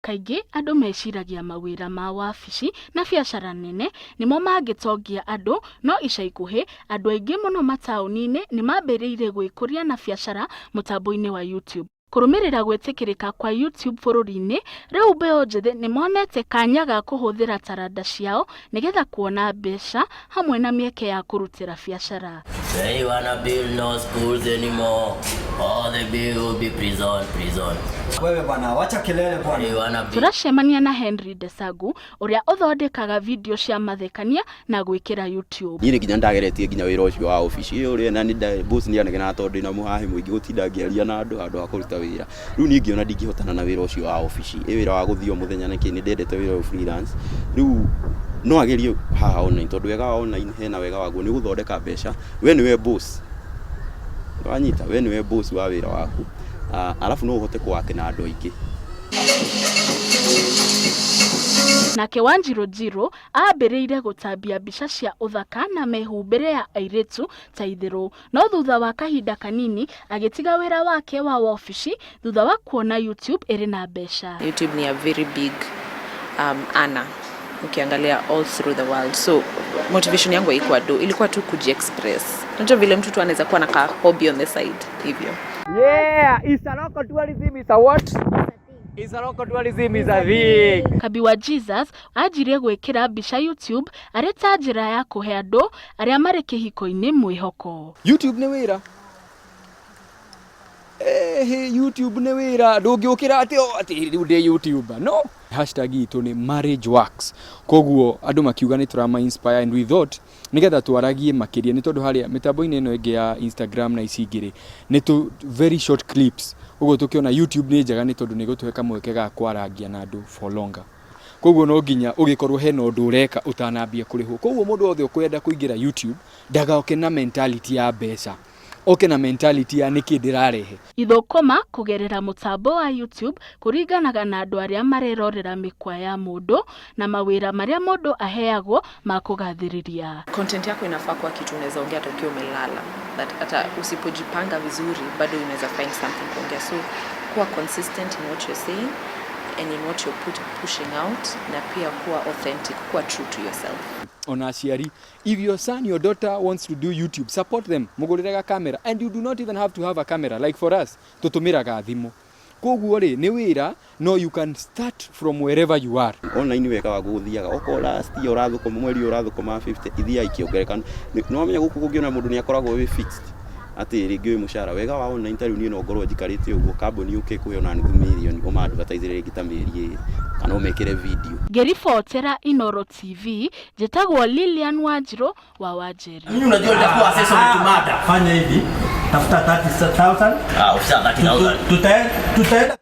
Kaingĩ andũ meciragia mawĩra ma wabici na biacara nene nĩmo mangĩtongia andũ, no ica ikuhĩ andũ aingĩ mũno mataũni-inĩ nĩ mambĩrĩirie gwĩkũria na biacara mũtambo-inĩ wa YouTube. Kũrũmĩrĩra gwĩtĩkĩrĩka kwa YouTube bũrũri-inĩ, rĩu mbeũ njĩthĩ nĩ monete kanya ga kũhũthĩra taranda ciao nĩgetha kuona mbeca hamwe na mĩeke ya kũrutĩra biacara. They wanna build no schools anymore. All they build will be prison, prison. Wewe bwana, wacha kelele bwana. They wanna build. Tũracemania na Henry Desagu ũrĩa ũthondekaga video cia mathekania na gwĩkĩra YouTube. Niĩ nĩ nginya ndageretie nginya wĩra ũcio wa obici ĩyo ũrĩa na nĩ boss nĩ anegenaga tondũ ndĩna mũhahe mũingĩ gũtinda ngĩaria na andũ handũ ha kũruta wĩra. Rĩu niĩ ngĩona ndingĩhotana na wĩra ũcio wa obici. Ĩ wĩra wa gũthiĩ o mũthenya nĩkĩ, nĩ ndendete wĩra ũyũ freelance. Rĩu no agerie haha online tondũ wega wa online hena wega waguo nĩ ũgũthondeka mbeca, we nĩwe boss. Wanyita, we nĩwe boss wa wĩra waku. Alafu no ũhote kũ work na andũ aingĩ. Nake Wanjiru Njiru ambĩrĩirie gũtambia mbica cia ũthaka na mĩhumbĩre ya airĩtu ta itherũ, no thutha wa kahinda kanini agĩtiga wĩra wake wa wabici thutha wa kuona YouTube ĩrĩ na mbeca. YouTube ni a very big earner ukiangalia all through the world, so motivation yangu haikuwa do, ilikuwa tu kujiexpress. Unajua vile mtu tu anaweza kuwa na ka hobby on the side hivyo. Yeah, it's a local tourism is a what? It's a local tourism is a thing. Kabi wa Jesus anjirie gwĩkĩra mbica YouTube arĩ ta njĩra ya kũhe andũ arĩa marĩ kĩhiko-inĩ mwĩhoko. YouTube nĩ wĩra. Eh, YouTube nĩ wĩra, ndũngĩũkĩra atĩ oh, atĩ rĩu ndĩ YouTuber. No. Hashtag itũ nĩ marriage works. Koguo andũ makiuga nĩ tũrama inspire and we thought nĩgetha twaragie makĩria nĩ tondũ harĩa mĩtambo-inĩ ĩno ĩngĩ ya Instagram na ici ingĩ rĩ, nĩ tũ very short clips. Ũguo tũkĩona YouTube nĩ njega nĩ tondũ nĩ ĩgũtũhe kamweke ga kwarangia na andũ for longer. Koguo no nginya ũgĩkorwo hena ũndũ ũreka ũtanambia kũrĩhwo. Koguo mũndũ wothe ũkwenda kũingĩra YouTube ndagoke na mentality ya mbeca, oke na mentality ya nĩkĩ ndĩrarehe. Ithũkũma kũgerera mũtambo wa YouTube kũringanaga na andũ arĩa marerorera mĩkwa ya mũndũ na mawĩra marĩa mũndũ aheagwo ma kũgathĩrĩria. Content yako inafaa kuwa kitu unaweza ongea hata ukiwa umelala, that hata usipojipanga vizuri bado unaweza find something kuongea. So kuwa consistent in what you're saying and in what you're pushing out, na pia kuwa authentic, kuwa true to yourself. Ona aciari, if your son, your daughter wants to do YouTube, support them, mũgũrĩre ga camera, and you do not even have to have a camera. Like for us, tũtũmĩraga thimũ. Koguo rĩ, nĩ wĩra, no you can start from wherever you are. Online wega waguo ũthiaga okorwo last year ũrathũkũma, mweri ũyũ ũrathũkũma 50, ithiaga ikĩongerereka. Nĩ wamenya gũkũ kũngĩona mũndũ nĩ akoragwo wĩ fixed atĩ rĩngĩ wĩ mũcara. Wega wa online, ta rĩu niĩ no ngorwo njikarĩte ũguo, kambuni yũke ĩkũhe ona nuthu mirioni ũma advertise rĩngĩ ta mĩeri 2 kana ũmekĩre video. Ngĩribotera Inooro TV, njĩtagwo Lilian Wanjiru wa Wanjeri. Mimi unajua nitakuwa accessory to murder. Fanya hivi, tafuta 30,000. Ah, officer 30,000. Tutaenda.